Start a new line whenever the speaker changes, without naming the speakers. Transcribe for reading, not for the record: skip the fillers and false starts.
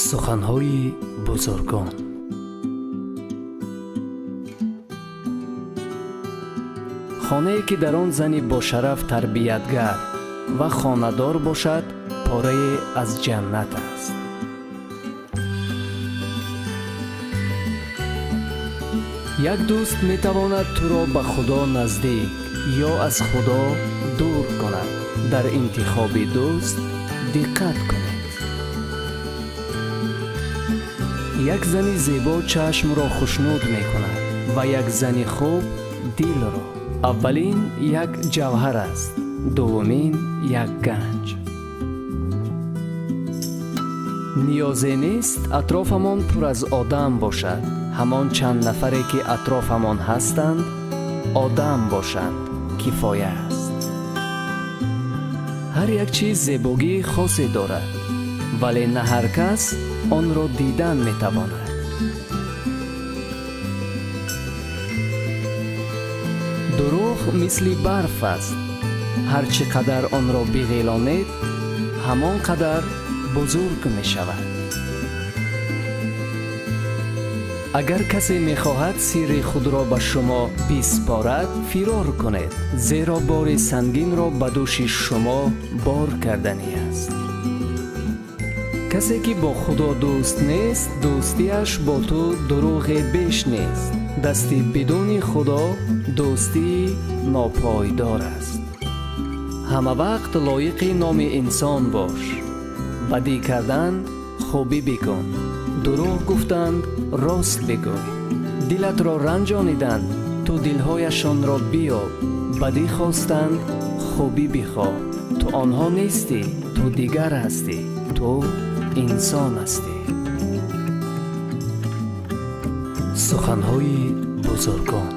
Суханҳои бузургон. Хонае, ки дар он зани бошараф тарбиятгар ва хонадор бошад, порае аз ҷаннат аст. Як дӯст метавонад туро ба Худо наздик ё аз Худо дур кунад. Дар интихоби дӯст диққат кунед. Як зани зебо чашмро хушнуд мекунад ва як зани хуб дилро. Аввалин як ҷавҳар аст, дуввумин як ганҷ. Ниёзе нест атрофамон пур аз одам бошад. Ҳамон чанд нафаре, ки атрофамон ҳастанд, одам бошанд, кифоя аст. Ҳар як чиз зебогии хосе дорад, вале на ҳар кас онро дидан метавонад. Дурӯғ мисли барф аст. Ҳар чӣ қадар онро биғелонед, ҳамон қадар бузург мешавад. Агар касе мехоҳад сирри худро ба шумо биспорад, фирор кунед, зеро бори сангинро ба дӯши шумо бор карданӣ аст. Касе, ки бо Худо дӯст нест, дӯстиаш бо ту дурӯғе беш нест. Дасти бидуни Худо дӯстии нопойдор аст. Ҳама вақт лоиқи номи инсон бош. Бадӣ кардан хубӣ бикун, дурӯғ гуфтанд рост бигӯй. Дилатро ранҷониданд, ту дилҳояшонро биёб. Бадӣ хостанд, хубӣ бихоҳ. Ту онҳо нестӣ, ту дигар ҳастӣ, ту инсон ҳастӣ. Суханҳои бузургон.